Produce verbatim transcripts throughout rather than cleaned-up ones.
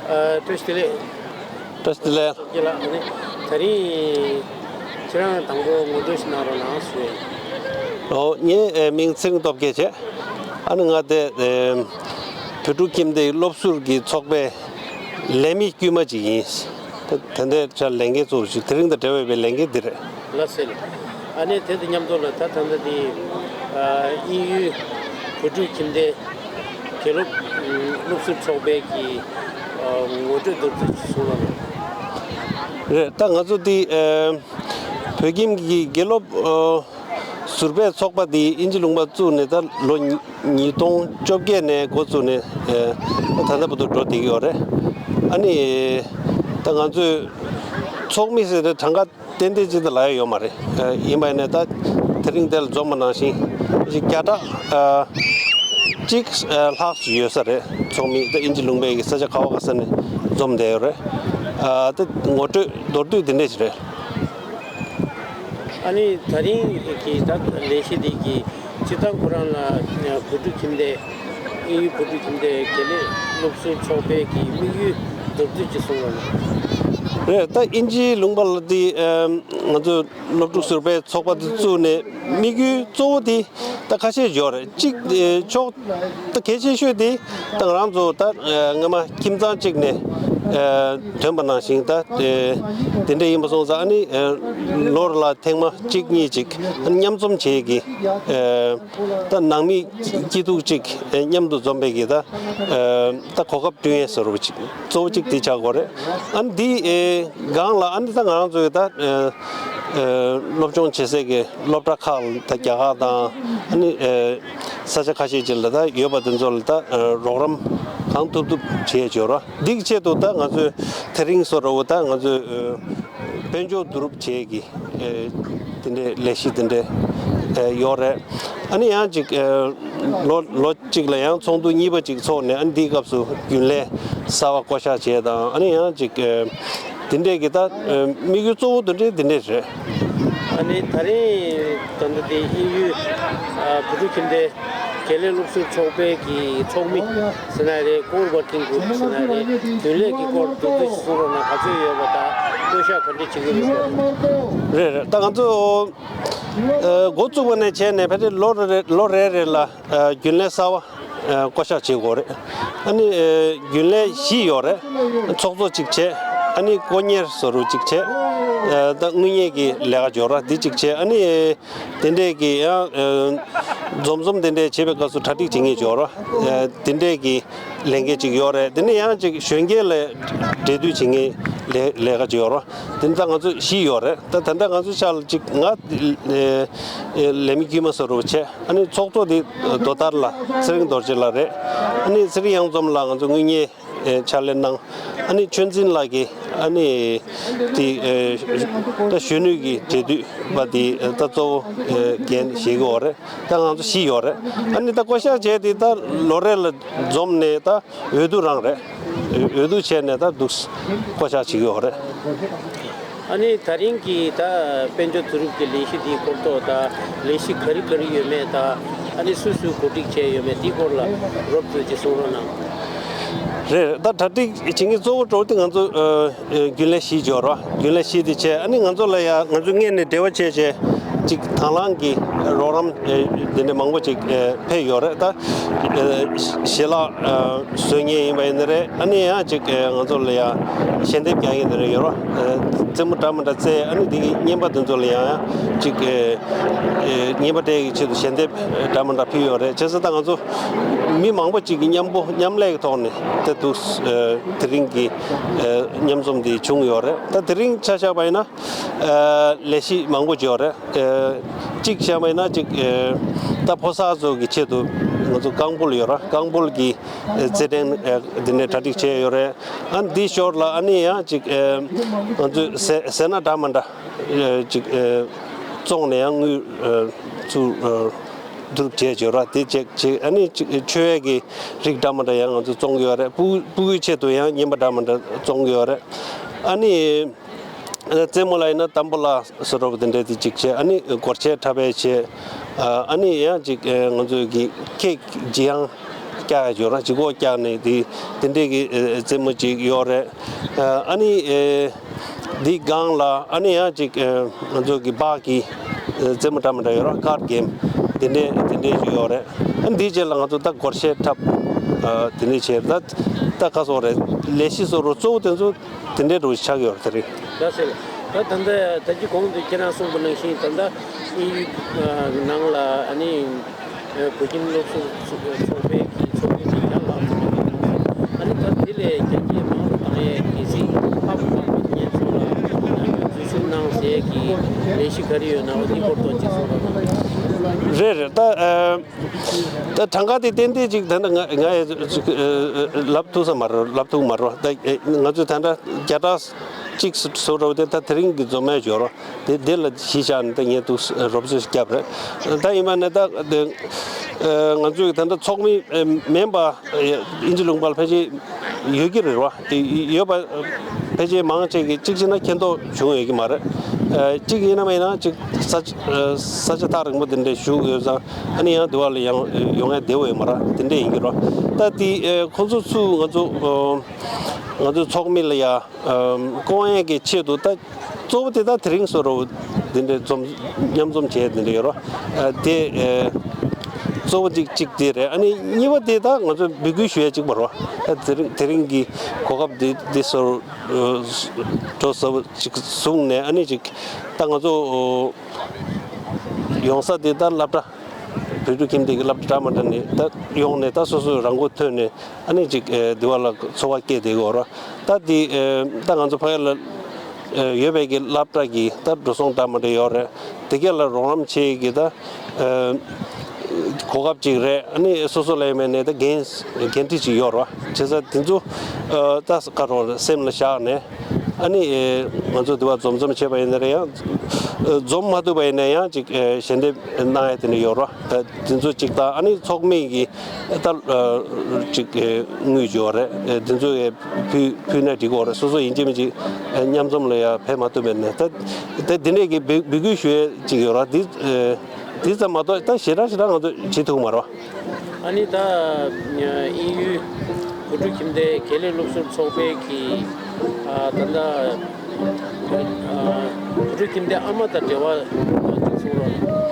ཨ། བཀྲ་ཤིས་བདེ་ལེགས། བཀྲ་ཤིས་བདེ་ལེགས། རྒན་ལགས། ཨ་ནི་དེ་རིང་ཁྱེད་རང་དང་པོ་ངོ་སྤྲོད་ཞིག་གནང་རོགས་གནང་ཞུ་ཡ་ཡིན། ཨོ། ངའི་ཨེ་མིང་ཚེ་རིང་སྟོབས་རྒྱལ་བྱས། ཨ་ནི་ང་དེ་ཨེ་བོད་ཕྲུག་ཁྱིམ་སྡེའི་སློབ་ཟུར་གྱི་ཚོགས་པའི་ལས་མི་དཀྱུས་མ་ཅིག་ཡིན། ད་དེ་འདྲའི་ཆ་ལས་འགན་གཙོ་བོ་ཞིག་དེ་རིང་དང་འབྲེལ་བའི་ལས་འགན་འདི་རེད། ལགས་སེ། ཨ་ནི་དེ་དང་མཉམ་དུ་ལ་ད་ད་ལྟ་དེ་ཨ་དབྱིན་ཡུལ་བོད་ཕྲུག་ཁྱིམ་སྡེ་དགེ་སློབ་སློབ་ཟུར་ཚོགས་པའི་གི་ཨ་ངོ་སྤྲོད་མདོར་བསྡུས་ཤིག་གསུང་རོགས་གནང་། རེད། ད་ང་ཚོ་དེ་ཨ་བོད་ཁྱིམ་གྱི་དགེ་སློབ་ཨ་ཟུར་པའི་ཚོགས་པ་དེ་དབྱིན་ཇི་ལུང་པ་བཙུགས་ནས་ད་ལོ་ཉིས་སྟོང་བཅོ་བརྒྱད་ནས་འགོ་བཙུགས་ནས་ཨ་ད་ལྟ་བར་དུ་འགྲོ་བསྡད་ཀྱི་ཡོད་རེད། ཨ་ནི་ད་ང་ཚོའི་ཚོགས་མི་ཟེར་ཏེ་གྲངས་ཀ་ཏན་ཏན་ཅིག་ད་ལབ་ཡ་ཡོད་མ་རེད། ཨ་ཡིན་པ་ཡིན་ནའི་ད་དེ་རིང་འདིར་འཛོམས་པ་ནང་བཞིན་བརྒྱ་ཕྲག་ཨ་གཅིག་ཨ་ལྷག་ཙམ་ཡོད་ས་རེད། ཚོགས་མི་ད་དབྱིན་ཇི་ལུང་པའི་གི་ས་ཆ་ག་བ་ག་ས་ནས་འཛོམས་བསྡད་ཡོད་རེད། ཨ་ད་ངོ་སྤྲོད་མདོར་བསྡུས་འདི་འདྲ་ཞིག་རེད། ཨ་ནི་དེ་རིང་གི་ད་ལས་གཞི་འདི་གི་སྤྱིར་བཏང་ཁོ་རང་ལ་བོད་ཕྲུག་ཁྱིམ་སྡེ་དབྱིན་ཡུལ་བོད་ཕྲུག་ཁྱིམ་སྡེ་དགེ་ལས་སློབ་ཟུར་ཚོགས་པའི་གི་དམིགས་ཡུལ་མདོར་བསྡུས་ཅིག་གསུང་རོགས་གནང་། རེད། ད་དབྱིན་ཇིའི་ལུང་པ་ལ་དེ་ཨམ་ང་ཚོ་སློབ་ཕྲུག་ཟུར་པའི་ཚོགས་པ་དེ་བཙུགས་ནས་དམིགས་ཡུལ་གཙོ་བོ་དེ་ད་ཁ་ཤས་ཡོད་རེད། གཅིག་ཨེ་ཕྱོགས་ད་གལ་ཆེ་ཤོས་དེ་ད་ང་རང་ཚོ་ད་ཨེ་སྔོན་མ་ཁྱིམ་ཚང་གཅིག་ནས་ཨེ་ཐོན་པ་ནང་བཞིན་ད་ཨེ་དེ་འདྲ་ཡིན་པ་སོང་ཙང་ཨ་ནི་ཨེ་ལོ་རེ་ལ་ཐེངས་མ་གཅིག་གཉིས་ཅིག་ཨ་ནི་མཉམ་འཛོམས་བྱེད་ཀྱི་ཨེ་ད་ནང་མི་སྐྱིད་སྡུག་ཅིག་ཨེ་མཉམ་དུ་འཛོམས་པའི་གི་ད་ཨེ་ད་གོ་སྐབས་བསྐྲུན་ཡས་བཟོ་འདྲ་བོ་ཅིག་གཙོ་བོ་གཅིག་དེ་ཆགས་དགོས་རེད། ཨ་ནི་འདི་ཨེ་སྒང་ལ་ཨ་ནི་ད་ང་རང་ཚོ་གི་ད་ཨེ་ཨེ་སློབ་སྦྱོང་བྱེད་སའི་གི་སློབ་གྲྭ་ཁག་ལ་ད་རྒྱ་གར་དང་ཨ་ནི་ཨེ་ས་ཆ་ཁ་ཤས་ཅིག་ལ་ད་ཡོད་པ་དེ་ཚོ་ལ་ད་ཨེ་རོགས་རམ་གང་ཐུབ་ཐུབ་བྱེད་ཡས་ཡོད་རེད། འདི་གི་ཆེད་དུ་ད་ང་ཚོས་དེ་རིང་བཟོ་འདྲ་བོ་ད་ང་ཚོས་ཨེ་དཔལ་འབྱོར་བསྡུ་རུབ་བྱེད་ཀྱི་ཨེ་དེ་འདྲའི་ལས་གཞི་དེ་འདྲ་ཨེ་ཡོད་རེད། ཨ་ནི་ཡང་ཅིག་ཨེ་ལོ་ལོ་གཅིག་ལ་ཡང་ཚོགས་འདུ་གཉིས་པ་ཅིག་ཚོགས་ནས་ཨ་ནི་འདིའི་སྐབས་སུ་རྒྱུན་ལས་གསར་པ་བསྐོ་གཞག་བྱས་དང་ཨ་ནི་ཡང་ཅིག་ཨེ་དེ་འདྲས་ཀྱི་ད་ཨེ་དམིགས་ཡུལ་གཙོ་བོ་དེ་འདྲས་དེ་འདྲས་རེད། ཨ་ནི་དེ་རིང་ད་ལྟ་དེ་དབྱིན་ཡུལ་ཨ་བོད་ཕྲུག་ཁྱིམ་སྡེ་དགེ་ལས་སློབ་ཟུར་ཚོགས་པའི་གི་ཚོགས་མི་ཟེར་ན་རེད། Core Working Group ཟེར་ན་རེད། རྒྱུན་ལས་ཀྱི་སྐོར་མདོར་བསྡུས་ཤིག་གསུང་རོགས་གནང་། ག་ཚོད་ཡོད་པ་དང་བསྐོ་གཞག་ག་འདྲས་བྱེད་ཀྱི་ཡོད་པ། རེད་རེད། ད་ང་ཚོ་ཨ་འགོ་བཙུགས་པ་ནས་བྱས་ནས་ཕལ་ཆེར་ལོ་རེ་ལོ་རེ་རེ་ལ་ཨ་རྒྱུན་ལས་གསར་པ་ཨ་བསྐོ་གཞག་བྱེད་དགོས་རེད། ཨ་ནི་ཨ་རྒྱུན་ལས་བཞི་ཡོད་རེད། ཚོགས་གཙོ་གཅིག་བྱས། ཨ་ནི་དཀོན་གཉེར་བཟོ་འདྲ་གཅིག་བྱས། ཨ་ད་དངུལ་གཉེར་གྱི་ལས་ཀ་ཡོད་རེད། འདི་གཅིག་བྱས། ཨ་ནི་ཨ་དེ་འདྲས་ཀྱི་ཡང་ཨ་འཛོམས་འཛོམས་དེ་འདྲས་བྱེད་པའི་སྐབས་སུ་གྲ་སྒྲིག་བྱེད་མཁན་ཡོད་རེད། ཨ་དེ་འདྲས་ཀྱི་ལས་འགན་ཅིག་ཡོད་རེད། དེ་ནས་ཡང་ཅིག་གཞོན་སྐྱེས་ལ་འབྲེལ་མཐུད་བྱེད་མཁན་ལས་ལས་ཀ་ཅིག་ཡོད་རེད། དེ་ནི་ད་ང་ཚོ་བཞི་ཡོད་རེད། ད་ད་ལྟ་ང་ཚོ་ཤག་ལ་ཅིག་ང་ཨེ་ཨེ་ལས་མི་དཀྱུས་མ་བཟོ་འདྲ་བྱས། ཨ་ནི་ཚོགས་གཙོ་དེ་རྡོ་ཐར་ལགས་ཚེ་རིང་རྡོ་རྗེ་ལགས་རེད། ཨ་ནི་ཚེ་རིང་གཡང་འཛོམས་ལགས་ང་ཚོ་དངུལ་གཉེར་ཨེ་ཕྱག་ལས་གནང་། ཨ་ནི་ཆོས་འཛིན་ལགས་ཀྱིས་ཨ་ནི་དེ་ཨེ་ད་གཞོན་ནུ་གི་འབྲེལ་མཐུད་པ་དེ་ཨེ་ད་གཙོ་བོ་ཨེ་འགན་བཞེས་ཀྱི་ཡོད་རེད། ད་ང་ཚོ་བཞི་ཡོད་རེད། ཨ་ནི་ད་བསྐོ་གཞག་བྱས་དེ་ད་ལོ་རེ་ལ་འཛོམས་ནས་ད་འོས་བསྡུ་རང་རེད། འོས་བསྡུ་བྱས་ནས་ད་འདུག་བསྐོ་གཞག་བྱེད་ཀྱི་ཡོད་རེད། ཨ་ནི་ད་རིང་གི་ད་དཔལ་འབྱོར་བསྡུ་རུབ་ཀྱི་ལས་གཞི་འདིའི་སྐོར་ཐོག་ད་ལས་གཞི་ག་རེ་ག་རེ་ཡོད་མེད་ད་ཨ་ནི་སུས་སུས་གོ་སྒྲིག་བྱས་ཡོད་མེད་འདིའི་སྐོར་ལ་རོབ་ཙམ་ཅིག་གསུང་རོགས་གནང་། རེད། ད་གྲ་སྒྲིག་བྱེད་མཁན་གཙོ་བོ་འདྲ་བོ་དེ་ང་ཚོ་ཨ་ཨ་རྒྱུན་ལས་བཞི་ཡོད་རེད། རྒྱུན་ལས་བཞི་དེ་བྱས། ཨ་ནི་ང་ཚོ་ལ་ཡ་ང་ཚོ་སྔོན་ནས་འབྲེལ་བ་བྱས་བྱས་ཅིག་དང་བླངས་ཀྱི་རོགས་རམ་ཨེ་དེ་འདྲ་མང་པོ་ཅིག་ཨེ་ཕེབས་ཡོད་རེད། ད་ཨེ་ཞལ་ལག་ཨེ་བཟོ་མཁན་ཡིན་པ་ཡིན་ན་རེད། ཨ་ནི་ཡང་ཅིག་ཨེ་ང་ཚོ་ལ་ཡང་ཞལ་འདེབས་རྒྱག་མཁན་དེ་འདྲ་ཡོད་རེད། ཨེ་རྩེད་མོ་འདྲ་མི་འདྲ་རྩེ། ཨ་ནི་དེ་གི་རྔན་པ་དེ་ཚོ་ལ་ཡང་ཡང་ཅིག་ཨེ་ཨེ་རྔན་པ་སྤྲད་ཀྱི་ཆེད་དུ་ཞལ་འདེབས་འདྲ་མི་འདྲ་ཕུལ་ཡོད་རེད། བྱས་ཙང་ད་ང་ཚོ་མི་མང་པོ་ཅིག་གི་མཉམ་པོ་མཉམ་ལས་ཀྱི་ཐོག་ནས་དེ་འདུག་ཨེ་དེ་རིང་གི་ཨེ་མཉམ་འཛོམས་དེ་བྱུང་ཡོད་རེད། ད་དེ་རིང་ཆ་བཞག་པ་ཡིན་ན། ཨ་ལས་གཞི་མང་པོ་ཅིག་ཡོད་རེད། ཨ་གཅིག་བྱས་པ་ཡིན་ན་གཅིག་ཨ་ད་ཕོ་གསར་ཚོ་གི་ཆེད་དུ་ང་ཚོ་རྐང་སྤོལ་ཡོད་རེད། རྐང་སྤོལ་གྱི་ཨ་རྩེད་འགྲན་ཨ་འདི་ནས་གྲ་སྒྲིག་བྱས་ཡོད་རེད། ཨ་འདི་ཞོར་ལ་ཨ་ནི་ཡང་གཅིག་ཨ་ང་ཚོས་ཟས་ཟས་སྣ་འདྲ་མི་འདྲ་ཨ་གཅིག་ཨ་བཙོངས་ནས་ཡང་དངུལ་ཨ་ཚུར་ཨ་བསྡུ་རུབ་བྱས་ཡོད་རེད། དེ་གཅིག་བྱས། ཨ་ནི་གཅིག་མཆོད་ཡས་ཀྱི་རིགས་འདྲ་མི་འདྲ་ཡང་ང་ཚོས་བཙོང་གི་ཡོད་རེད། ཕྲུ་གུ་ཕྲུ་གུའི་ཆེད་དུ་ཡང་རྔན་པ་འདྲ་མི་འདྲ་བཙོང་གི་ཡོད་རེད། ཨ་ནི། རྩེད་མོ་ལ་ཡིན་ན་ཏམ་བུ་ལ་བཟོ་འདྲ་བོ་དེ་འདྲ་དེ་གཅིག་བྱས། ཨ་ནི་སྒོར་ཆས་འཁྲབ་པའི་ཆས། ཨ་ནི་ཡང་གཅིག་ང་ཚོའི་གི་ཁེག་ལྗིད་ཡང་ བཀྱག་ཡ་ཡོད་ར། ལྗིད་ཁོག་བཀྱག་ནས་དེ་དེ་འདྲས་ཀྱི་ཨེ་རྩེད་མོ་ཅིག་ཡོད་རེད། ཨ་ནི་ཨེ་འདི་སྒང་ལ་ཨ་ནི་ཡང་ཅིག་ཨེ་ང་ཚོ་གི་སྦག་གི་ཨེ་རྩེད་མོ་འདྲ་མི་འདྲ་ཡོད་ར། ཁཱར་གེམ་དེ་འདྲས་དེ་འདྲས་ཅིག་ཡོད་རེད། ཨ་ནི་འདིའི་རྗེས་ལ་ང་ཚོ་ད་སྒོར་གཞས་འཁྲབ་ཨ་དེ་འདྲས་བྱས་ད་ད་ག་སོག་རེད། ལས་གཞི་བཟོ་རུ་གཙོ་བོ་དེ་ཚོ་དེ་འདྲའི་འགྲོ་ཆགས་ཡོད་རེད། དེ་རིང་། ད་ཟེར། ད་ད་ལྟ་ད་ཅི་གོང་དུ་ཁྱེད་རང་གསུངས་པ་ནང་བཞིན་ད་ལྟ་ཨིན་ཡུལ་ནང་ལ་ཨ་ནི་བོད་ཁྱིམ་སློབ་ཟུར་ཚོགས་པའི་གི་ཚོགས་མི་དེ་ཡང་ལག་ཚོགས་པའི་གི་ནང་ཨ་ནི་ད་དེ་ལས་རྒྱ་སྐྱེད་མང་རུ་བཏང་ཡས་གལ་སྲིད་ཧ་གོ་བ་གོ་ཉན་ཚོ་ལ་འཛུལ་ཞུགས་གནང་ཟེར་གི་ལས་གཞི་ག་རེ་ཡོད་ན་འོ་དེ་སྐོར་ཐོག་ཅིག་གསུངས་རོགས་གནང་། རེད་རེད། ད་ཨ། ད་གྲངས་ཀ་དེ་ཏན་ཏན་ཅིག་ད་ནི་ང་ང་ཡི་ཅིག་ཨ་ཨ་ལབ་ཐུབ་ས་མ་རེད། ལབ་ཐུབ་མ་རེད། ད་ཨ་ང་ཚོས་ད་ལྟ་བརྒྱ་ཕྲག་གཅིག་བཟོ་འདྲ་བོ་དེ་ད་དེ་རིང་གི་འཛོམས་ཡས་ཡོད་རེད། དེ་དེ་ལ་གཞི་བཞག་ནས་ད་ངས་འདུག་རོབ་ཙམ་བརྒྱབ་རེད། ད་ཡིན་པ་ནི་ད་དེ་ཨ་ང་ཚོས་ད་ལྟ་ཚོགས་མི་ཨ་མིན་པ་ཨ་དབྱིན་ཇི་ལུང་པ་ལ་ཕལ་ཆེར་ཡོད་ཀྱི་རེད་བ། དེ་ཡོད་པ་ཕལ་ཆེར་མང་ཆེ་གི་གཅིག་བྱས་ན་མཁྱེན་རྟོགས་བྱུང་ཡོད་ཀྱི་མ་རེད། ཨ་གཅིག་ཡིན་ན་མ་ཡིན་ན་གཅིག་ས་ཆ་ཨ་ས་ཆ་ཐག་རིང་པོ་དེ་འདྲ་བཞུགས་ཡོད་ཙང་། ཨ་ནི་ཡང་དེ་བ་ལ་ཡང་ཡོང་ཡ་བདེ་བོ་ཡོད་མ་རེད། དེ་འདྲ་ཡིན་གྱི་རེད། ད་དེ་ཨ་ཁོང་ཚོ་ཚུར་ང་ཚོ་ཨ་ང་ཚོ་ཚོགས་མི་ལ་ཡ་ཨ་སྐོང་ཡས་ཀྱི་ཆེད་དུ་ད་གཙོ་བོ་དེ་ད་དེ་རིང་བཟོ་འདྲ་བོ་དེ་འདྲ་འཛོམས་མཉམ་འཛོམས་བྱས་དེ་འདྲ་ཡོད་རེད། ཨ་དེ་ཨ་གཙོ་བོ་གཅིག་གཅིག་དེ་རེད། ཨ་ནི་གཉིས་པ་དེ་ད་ང་ཚོ་འབོད་སྐུལ་ཞུ་ཡས་གཅིག་པ་རེད། ཨ་དེ་རིང་དེ་རིང་གི་གོ་སྐབས་དེ་དེ་བཟོ་འདྲ་བོ་གཅིག་བཟུང་ནས་ཨ་ནི་གཅིག་ད་ང་ཚོ་ཡོང་ས་དེ་ད་སློབ་གྲྭ། བོད་ཕྲུག་ཁྱིམ་སྡེ་གི་སློབ་གྲྭ་འདྲ་མི་འདྲ་ནས་ད་ཡོང་ནས་ད་སོ་སོའི་རང་མགོ་ཐོན་ནས་ཨ་ནི་ཅིག་ཨེ་འདི་བ་ལ་འཚོ་བ་སྐྱེལ་བསྡད་ཡོད་རེད། ད་འདི་ཨེ་ད་ང་ཚོ་ཕ་གི་ལ་ཨེ་ཡོད་པའི་གི་སློབ་གྲྭ་གི་ད་འགྲོ་སོང་འདྲ་མི་འདྲ་ཡོད་རེད། དེ་ག་ལ་རོགས་རམ་བྱེད་ཀྱི་ད་ཨེ་གོ་སྐབས་ཅིག་རེད། ཨ་ནི་སོ་སོ་ལ་ཡིན་མིན་ནས་ད་འགན་འགན་འཁྲི་ཅིག་ཡོད་རེད། བྱས་ཙང་དེ་ཚོ་ཨེ་ད་ག་རེ་སེམས་ལ་བཞག་ནས། ཨ་ནི་ཨེ་ང་ཚོ་དེ་བ་འཛོམས་འཛོམས་བྱས་པ་ཡིན་ན་རེད། ཡང་ཨེ་འཛོམས་མ་ཐུབ་པ་ཡིན་ན་ཡང་ཅིག་ཨེ་ཞལ་འདེབས་གནང་ཡ་དེ་འདྲ་ཡོད་རེད། ཨེ་དེ་ཚོ་ཅིག་དང་ཨ་ནི་ཚོགས་མི་གི་ཨེ་ད་ཨེ་ཅིག་ཨེ་དངུལ་ཡོད་རེད། ཨེ་དེ་ཚོ་ཨེ་ཕུལ་ཕུལ་ན་འགྲིག་གི་རེད། སོ་སོ་ཡིན་གཅིག་མིན་གཅིག་ཨེ་མཉམ་འཛོམས་ལ་ཡ་ཕེབས་མ་ཐུབ་པ་ཡིན་ན་ད་ད་དེ་འདྲས་ཀྱི་འབོད་འབོད་སྐུལ་ཞུ་ཡ་ཅིག་ཡོད་རེད། དེ་ཨེ་དེ་ཙམ་མ་གཏོགས་ད་ཞེ་དྲག་ཞེ་དྲག་ང་ཚོ་བྱེད་ཐུབ་མ་རེད། ཨ་ནི་ད་ཨིན་ཡུལ་བོད་ཕྲུག་ཁྱིམ་སྡེ་དགེ་ལས་སློབ་ཟུར་ཚོགས་པའི་གི་ཨ་ད་ལྟ་ཨ་བོད་ཕྲུག་ཁྱིམ་སྡེ་ཨ་མ་དང་འབྲེལ་བ་ཅིག་གསུང་རོགས་གནང་།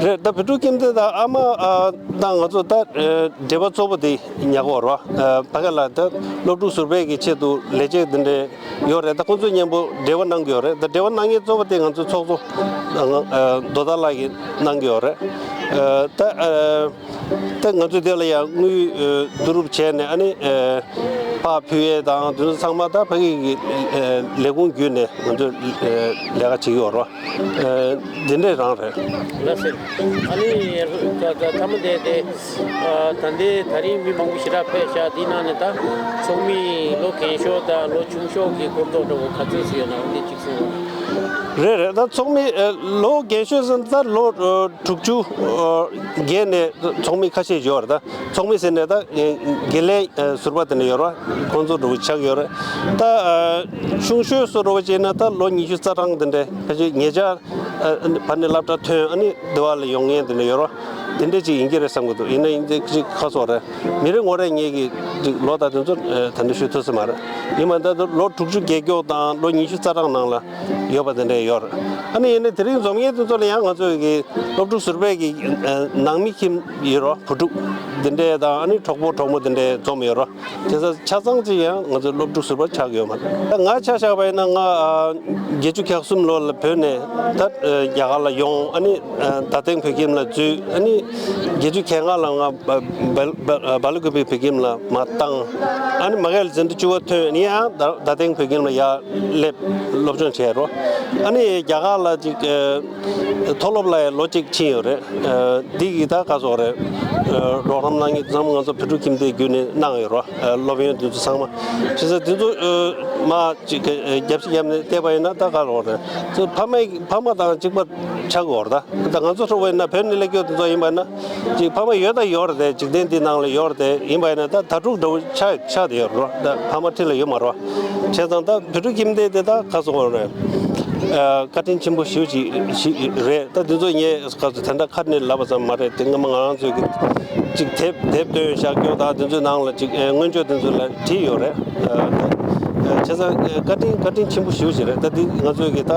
རེད། ད་བོད་ཕྲུག་ཁྱིམ་སྡེ་དང་ཨ་མ་ཨ་དང་ང་ཚོ་ད་ཨ་འབྲེལ་བ་གཙོ་བོ་དེ་ཉག་གོ་ར། ཨ་ཕ་ག་ལ་ད་སློབ་ཕྲུག་ཟུར་པའི་གི་ཆེད་དུ་ལས་བྱེད་དེ་འདྲའི་ཡོད་རེད། ད་ཁོང་ཚོའི་མཉམ་པོ་འབྲེལ་བ་གནང་གི་ཡོད་རེད། ད་འབྲེལ་བ་གནང་མཁན་གཙོ་བོ་དེ་ང་ཚོའི་ཚོགས་གཙོ་ཨ་ང་ཨ་རྡོ་ཐར་ལགས་ཀྱིས་གནང་གི་ཡོད་རེད། ཨ་ད་ཨ་ད་ང་ཚོས་དེ་ལ་ཡང་དངུལ་ཨ་བསྡུ་རུབ་བྱས་ནས་ཨ་ནི་ཨ་ཕར་ཕུལ་ཡས་དང་དེ་ཚོ་ཚང་མ་ད་ཕ་གི་གི་ཨ་ལས་ཁུངས་བརྒྱུད་ནས་ང་ཚོས་ཨ་ལས་ཀ་བྱེད་ཀྱི་ཡོད་རེད། ཨ་འདི་འདྲས་རང་རེད། ལགས་སེ། ཨ་ནི་ད་ད་ཐ་མ་དེ་དེ་ཨ་ད་ལྟའི་ད་རིང་མི་མང་པོ་ཞེ་དྲག་ཕེབས་ཤག་འདི་ནང་ནས་ད་ཚོགས་མི་ལོ་རྒན་ཤོས་དང་ལོ་ཆུང་ཤོས་ཀྱི་སྐོར་ཐོག་འདྲ་བོ་ག་ཚོད་ཞིག་ཡོད་ན་འོ་འདི་གཅིག་གསུངས་རོགས། རེད་རེད། ད་ཚོགས་མི་ཨ་ལོ་རྒན་ཤོས་ཟེར་ན་ད་ལོ་ཨ་དྲུག་ཅུ་ཨ་བརྒལ་ནས་ཚོགས་མི་ཁ་ཤས་ཡོད་རེད། ད་ཚོགས་མི་ཟེར་ནས་ད་ཨ་དགེ་ལས་ཨ་ཟུར་པ་དེ་འདྲ་ཡོད་རེད། ཁོང་ཚོ་འདྲ་བོ་ཆགས་ཡོད་རེད། ད་ཨ་ཆུང་ཤོས་སུ་འདྲ་བོ་བྱས་ན་ད་ལོ་ཉི་ཤུ་རྩ་གྲངས་དེ་འདྲ་ཕལ་ཆེར་ཉེ་ཆར་ཨ་ཕ་ནས་སློབ་གྲྭ་ཐོན་ཨ་ནི་འདི་བ་ལ་ཡོང་མཁན་དེ་འདྲ་ཡོད་རེད། དེ་འདྲ་ཅིག་ཡིན་གྱི་རེད་བསམ་གྱི་འདུག་ཡིན་ན་ཡིན་དེ་ཅིག་ཁ་སོག་རེད། མི་རེ་ངོ་རེ་ངེད་ཀྱིས་ཅིག་ལོ་དང་དེ་ཚོ་ཨ་ད་འདྲ་ཞུ་ཐུབ་ས་མ་རེད། ཡིན་པ་ད་ལོ་དྲུག་ཅུ་བརྒལ་མགྱོགས་དང་ལོ་ཉི་ཤུ་རྩ་གྲངས་ནང་ལ་ཡོད་པ་དེ་འདྲ་ཡོད་རེད། ཨ་ནི་ཡིན་ནའི་དེ་རིང་འཛོམས་མཁན་དེ་ཚོ་ལ་ཡང་ང་ཚོ་གི་སློབ་ཕྲུག་ཟུར་པའི་གི་ཨ་ནང་མི་ཁྱིམ་ཡོད་རོགས། བུ་ཕྲུག་འདི་འདྲས་དང་ཨ་ནི་གྲོགས་པོ་གྲོགས་མོ་འདི་འདྲས་འཛོམས་ཡོད་རོགས། དེ་ཚོ་ཆ་ཚང་ཅིག་ཡང་ང་ཚོ་སློབ་ཕྲུག་ཟུར་པ་ཆགས་ཡོད་མ་རེད། ད་ང་ཆ་བཞག་པ་ཡིན་ན་ང་ཨ་བརྒྱད་ཅུ་གྱ་གསུམ་ལོ་ལ་བོད་ནས་ད་ཨ་རྒྱ་གར་ལ་ཡོང་། ཨ་ནི་ཨ་རྡ་སྟེང་བོད་ཁྱིམ་ལ་འཛུལ། ཨ་ནི་བརྒྱད་ཅུ་གྱ་ལྔ་ལ་ང་བ་བ་བ་བ་ལི་ཀུ་པི་བོད་ཁྱིམ་ལ་མར་བཏང་། ཨ་ནི་མ་གི་ལ་འཛིན་གྲྭ་བཅུ་པ་ཐོན། ཨ་ནི་ཡང་རྡ་རྡ་སྟེང་བོད་ཁྱིམ་ལ་ཡར་སླེབས་སློབ་སྦྱོང་བྱས་རོགས། ཨ་ནི་རྒྱ་གར་ལ་ཅིག་ཨ་མཐོ་སློབ་ལ་ཡང་ལོ་གཅིག་ཕྱིན་ཡོད་རེད། ཨ་འདི་གི་ད་ག་ཚོད་རེད། ཨ་རོགས་རམ་གནང་མཁན་ཚང་མ་ང་ཚོ་བོད་ཕྲུག་ཁྱིམ་སྡེ་བརྒྱུད་ནས་གནང་ཡོད་རོགས། ཨ་སློབ་ཡོན་དེ་ཚོ་ཚང་མ། བྱས་ཙང་དེ་ཚོ་ཨ་མར་ཅིག་ཨ་རྒྱབ་ཤིག་བརྒྱབ་ནས་བལྟས་པ་ཡིན་ན་ད་ག་རོགས་རེད། ཚོ་ཕ་མ་ཕ་མ་དང་གཅིག་པ་ཆགས་ཀྱི་ཡོད་རེད། ད་ད་ང་ཚོ་འདྲ་བོ་ཡིན་ན་བོད་ནས་སླེབས་རྒྱུ་དེ་ཚོ་ཡིན་པ་ཡིན་ན་ཅིག་ཕ་མ་ཡོད་ད་ཡོད་རེད་དེ། འཇིག་རྟེན་འདི་ནང་ལ་ཡོད་རེད་དེ། ཡིན་པ་ཡིན་ན་ད་དྭ་ཕྲུག་འདྲ་བོ་ཆགས་ཆགས་བསྡད་ཡོད་རེད། ད་ཕ་མ་འཁྲིས་ལ་ཡོད་མ་རེད། བྱས་ཙང་ད་བོད་ཕྲུག་ཁྱིམ་སྡེ་དེ་ད་ག་ཚོད་རེད། ཨ། བཀའ་དྲིན་ཆེན་པོ་ཞེ་པོ་ཅིག་ཞིག་རེད། ད་འདི་ཚོ་ངས་སྐབས་སུ་དེ་འདྲ་ཁ་ནས་ལབ་པ་ཙམ་མ་རེད། དེ་སྔ་མ་ང་རང་ཚོས་ཀྱི་ཅིག་དེབ་དེབ་ཐོན་བཞག་རྒྱུ་དང་འདི་ཚོའི་ནང་ལ་ཅིག་ཨ། མངོན་བརྗོད་འདི་ཚོ་ལ་བྲིས་ཡོད་རེད། ཨ། བྱས་ཙང་བཀའ་དྲིན་བཀའ་དྲིན་ཆེན་པོ་ཞེ་པོ་ཅིག་རེད། ད་འདི་ང་ཚོས་ཀྱི་ད་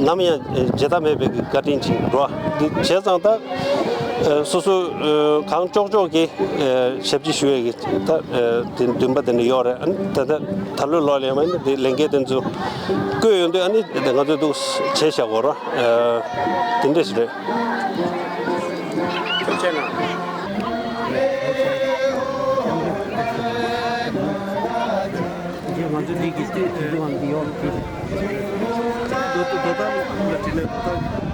ནམ་ཡང་བརྗེད་ཐབས་མེད་པའི་གི་བཀའ་དྲིན་ཅིག་རེད། འདི་བྱས་ཙང་ད་ཨ། སོ་སོ་ཨ། གང་ལྕོགས་ལྕོགས་ཀྱི་ཨ། ཞབས་ཕྱི་ཞུ་ཡས་ཀྱི་ད་ཨ། དེ་འདུན་པ་དེ་འདྲ་ཡོད་རེད། ཨ་ནི་ད་ད་ད་ལོའི་ལོ་ལ་ཡང་ཨ་ནི་དེ་ལས་འགན་དེ་ཚོ་བསྐོས་ཡོང་དུས་ཨ་ནི་ང་ཚོས་འདུག་བྱས་བཞག་གོ་ར། ཨ། དེ་འདྲ་ཞིག་རེད། ཐུགས་རྗེ་གནང་། ང་ཚོ་འདི་གི་སྟེང་དུ་འདུག་ཨང་འདི་ཡོད་ཀི། དོ་དོ་དོ་དམ་ལ་དྲིས་ནས་དོ་དམ།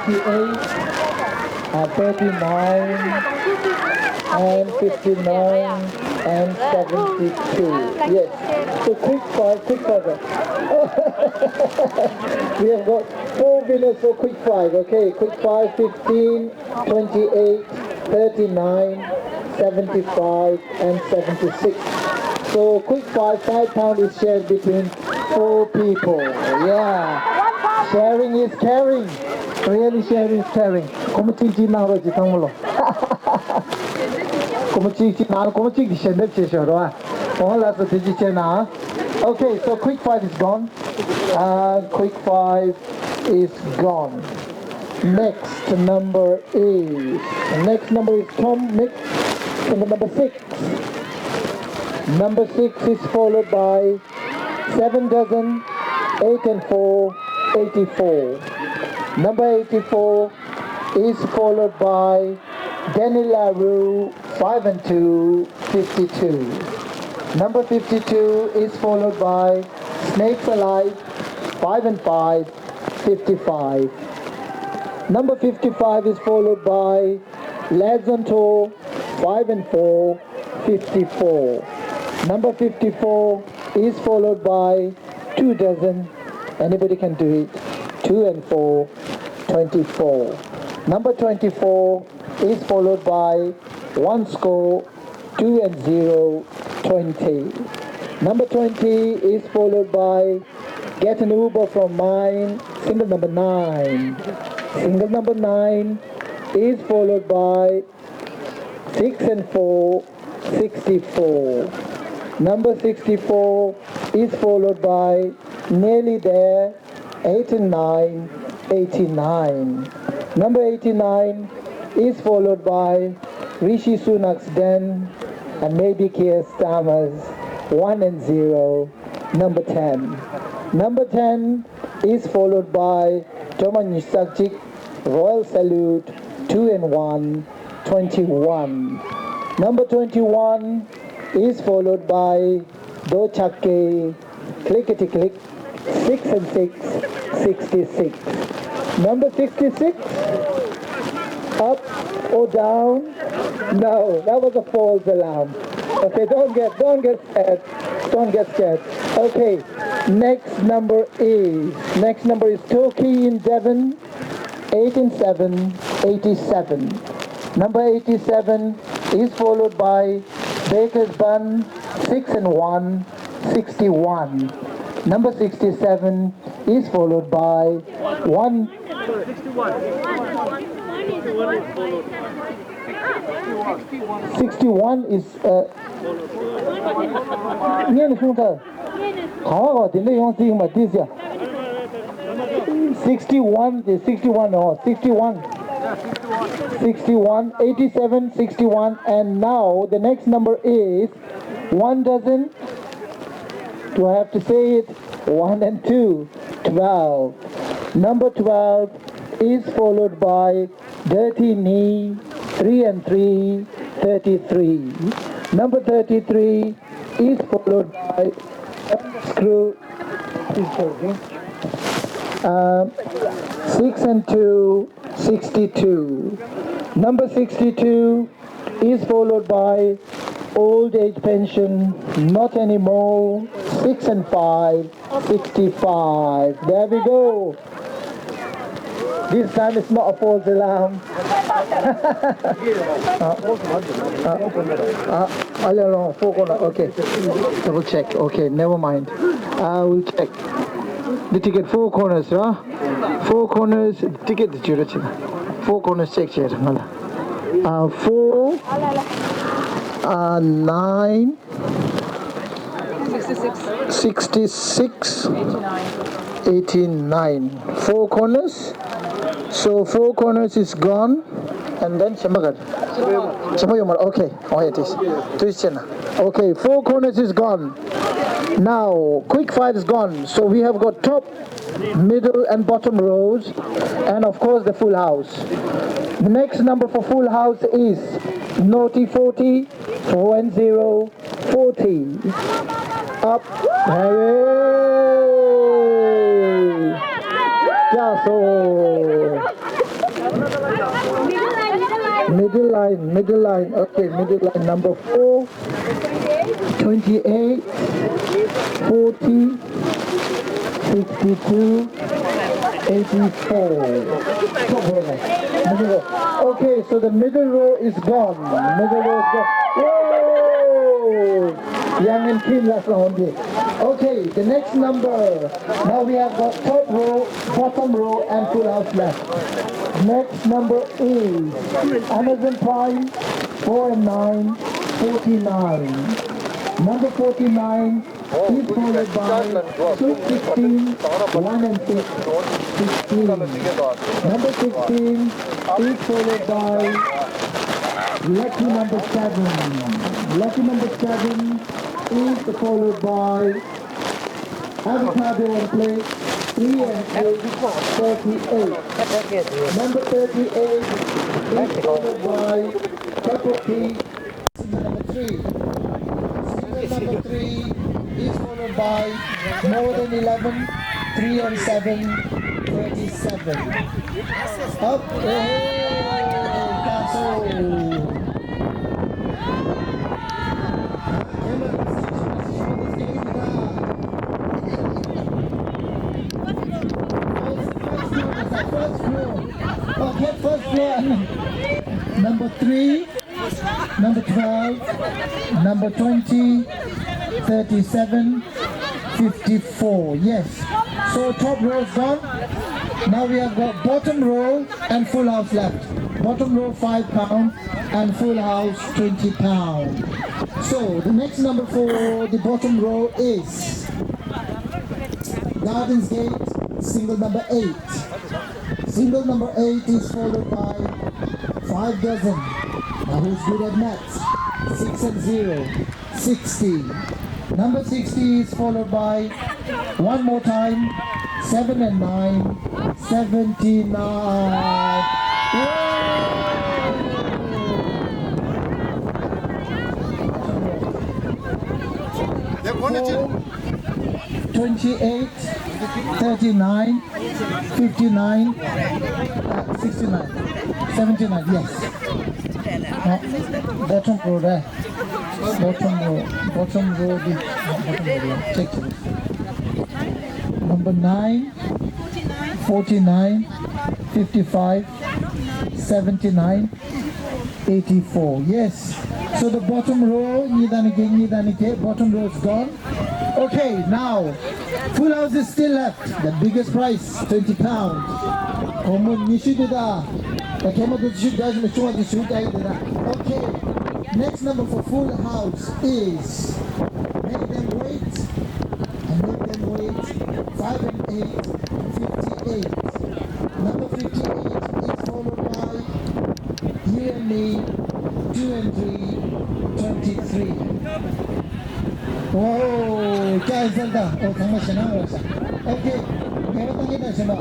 fifty-eight, uh, thirty-nine, and fifty-nine, and seventy-two. Yes. So quick five, quick five. We have got four winners for quick five, okay? Quick five, fifteen, twenty-eight, thirty-nine, seventy-five, and seventy-six. So quick five, five pound is shared between four people. Yeah. Sharing is caring. Really, sharing is caring. གོ་མ་གཅིག་གཅིག་གནང་རོགས་གྱིས་ཚང་མ་ལོ། གོ་མ་གཅིག་གཅིག་གནང་། གོ་མ་གཅིག་གིས་ཞལ་འདེབས་བྱེད་ཤོག་རོགས། འོང་ལགས་སོ། དེ་གཅིག་བྱས་ན། Okay, so quick five is gone. Uh, quick five is gone. Next number is, next number is Tom Mix, number, number six. Number six is followed by seven dozen, eight and four, eighty-four. Number eighty-four is followed by Danny LaRue, five and two, fifty-two. Number fifty-two is followed by Snakes Alive, five and five, fifty-five. Number fifty-five is followed by Lads on Tour, five and four, fifty-four. Number fifty-four is followed by two dozen. Anybody can do it. Two and four, twenty-four. Number twenty-four is followed by one score, two and zero, twenty. Number twenty is followed by Get an Uber from Mine, single number nine. Single number nine is followed by six and four, sixty-four. Number sixty-four is followed by Nearly There, eight and nine, eighty-nine. Number eighty-nine is followed by Rishi Sunak's Den and maybe Keir Starmer's, one and zero, number ten. Number ten is followed by Thomas Nyisakchik, Royal Salute, two and one, twenty-one. Number twenty-one is followed by Do Chakke, Clickety Click, six and six, sixty-six. Number sixty-six, up or down? No, that was a false alarm. Okay, don't get, don't get scared. Don't get scared. Okay, next number is, next number is Toki in Devon, eight and seven, eighty-seven. Number eighty-seven is followed by Baker's Bun, six and one, sixty-one. Number sixty-seven is followed by one. Sixty-one is, uh, ངས་ནི་གསུངས་ཚར། གང་བ་ག་དེ་འདྲ་ཡོང་སྲིད་མ་དེ་ཟེར། Sixty-one, the sixty-one, oh, sixty-one. Sixty-one, eighty-seven, sixty-one, and now the next number is one dozen. Do I have to say it? One and two, twelve. Number twelve is followed by Dirty Knee, three and three, thirty-three. Number thirty-three is followed by Screw, uh, six and two, sixty-two. Number sixty-two is followed by Old Age Pension, Not Anymore, six and five, sixty-five. There we go. This time it's not a false alarm. Uh, uh, uh, all along, four corner. Okay. Double check. Okay, never mind. I will check. The ticket, four corners, huh? Four corners, ticket. Four corners check. Uh, four, uh, nine, sixty-six, eighty-nine. Four corners. So four corners is gone. And then Chembagad. Chembayomar. Okay. Oh, it is. Tuichena. Okay. Four corners is gone. Now, quick five is gone. So we have got top, middle and bottom rows, and of course the full house. The next number for full house is Naughty forty, four and zero, forty. Up. Hey! Yeah, so Middle line, middle line. Okay, middle line number four, twenty-eight, forty, sixty-two, eighty-four. Top row. Middle row. Okay, so the middle row is gone. Middle row is gone. Whoa! Young and keen last round. Okay, the next number. Now we have got top row, bottom row, and full house left. Next number is Amazon Prime, four and nine, forty-nine. Number forty-nine is followed by Sweet sixteen, one and six, sixteen. Number sixteen is followed by lucky number seven. Lucky number seven is followed by Avocado on plate, three and eight, thirty-eight. Number thirty-eight is followed by Pepper Pig, number three. Single number three is followed by more than eleven, three and seven, thirty-seven. Up, hey, castle. First floor, first floor. Okay, first floor. Number three, number twelve, number twenty, thirty-seven, fifty-four. Yes. So top row is gone. Now we have got bottom row and full house left. Bottom row five pound and full house twenty pound. So the next number for the bottom row is Gardens Gate, single number eight. Single number eight is followed by five dozen. Now who's good at maths? Six and zero, sixty. Number sixty is followed by, one more time, seven and nine, seventy-nine. Yay! Twenty-eight, thirty-nine, fifty-nine, uh, sixty-nine, seventy-nine, yes. Uh, bottom row, right? Bottom row, bottom row, the, uh, bottom row, yeah. Check, check. Number nine, forty-nine, fifty-five, seventy-nine, eighty-four. Yes. So the bottom row, bottom row is gone. Okay, now, full house is still left. The biggest prize, twenty pounds. Komo nishidu da. The kemo de shu da me chua de shu da da. Okay. Next number for full house is, make them wait, and make them wait, five and eight, fifty-eight. Number fifty-eight is followed by you and me, two and three, twenty-three. Oh, क्या है चलता? Oh, थमा शना हो सा. Okay, मेरा तो नहीं था शना.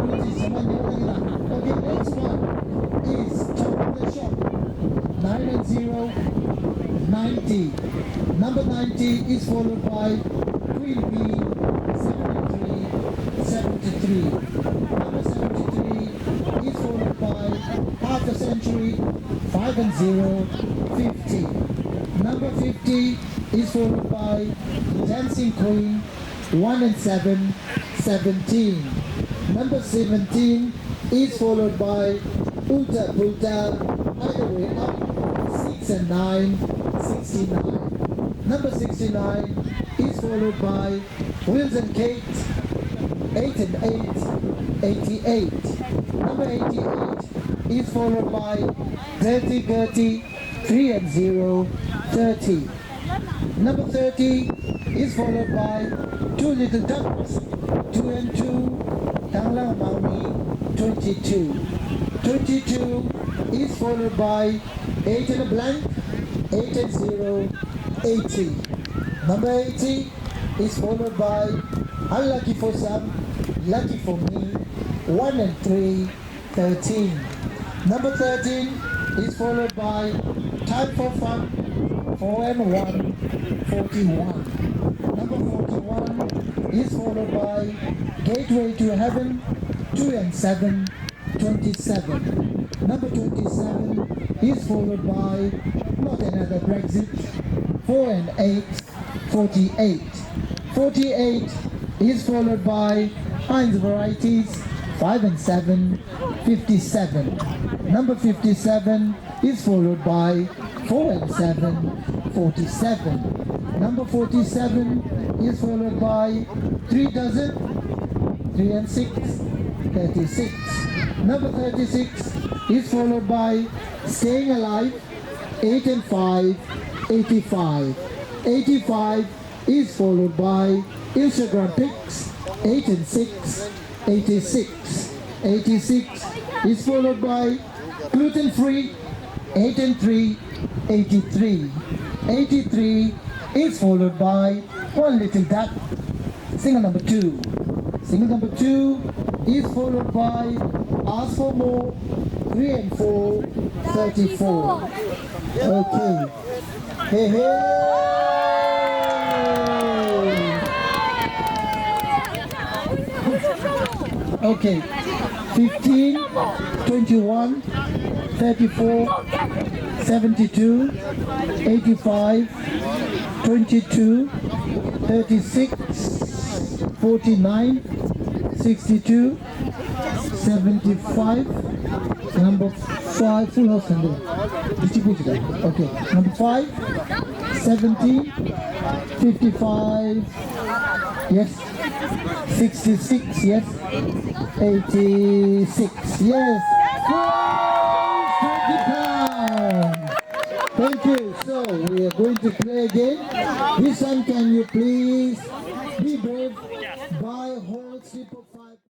पूरी चीज शना नहीं था. Okay, next one is top of the shop. Nine and zero, ninety. Number ninety is followed by Queen Bee, seven and three, seventy-three. Number seventy-three is followed by Half a Century, five and zero, fifty. Number fifty is followed by Dancing Queen, one and seven, seventeen. Number seventeen is followed by Ulta Pulta, either way up, six and nine, sixty-nine. Number sixty-nine is followed by Wilson Kate, eight and eight, eighty-eight. Number eighty-eight is followed by Dirty Gertie, three and zero, thirty. Number thirty is followed by Two Little Ducks, two and two, Tanglang Maoni, twenty-two. Twenty-two is followed by eight and a blank, eight and zero, eighty. Number eighty is followed by Unlucky for Some, Lucky for Me, one and three, thirteen. Number thirteen is followed by Time for Fun, four and one, forty-one. Number forty-one is followed by Gateway to Heaven, two and seven, twenty-seven. Number twenty-seven is followed by not another Brexit, four and eight, forty-eight. forty-eight is followed by Heinz Varieties, five and seven, fifty-seven. Number fifty-seven is followed by four and seven, forty-seven. Number forty-seven is followed by three dozen, three and six, thirty-six. Number thirty-six is followed by Staying Alive, eight and five, eighty-five. eighty-five is followed by Instagram Picks, eight and six, eighty-six. eighty-six is followed by Gluten Free, eight and three, eighty-three. eighty-three is followed by One Little Duck, single number two. Single number two is followed by Ask for More, three and four, thirty-four. Okay. Hey, hey. Okay. fifteen, twenty-one, thirty-four, seventy-two, eighty-five, twenty-two, thirty-six, forty-nine, sixty-two, seventy-five, number five, Full House Sunday. Distributed. Okay. Number five, seventy, fifty-five, yes, sixty-six, yes, eighty-six, yes. Thank you. So we are going to play again. This time, can you please be brave? Buy whole slip of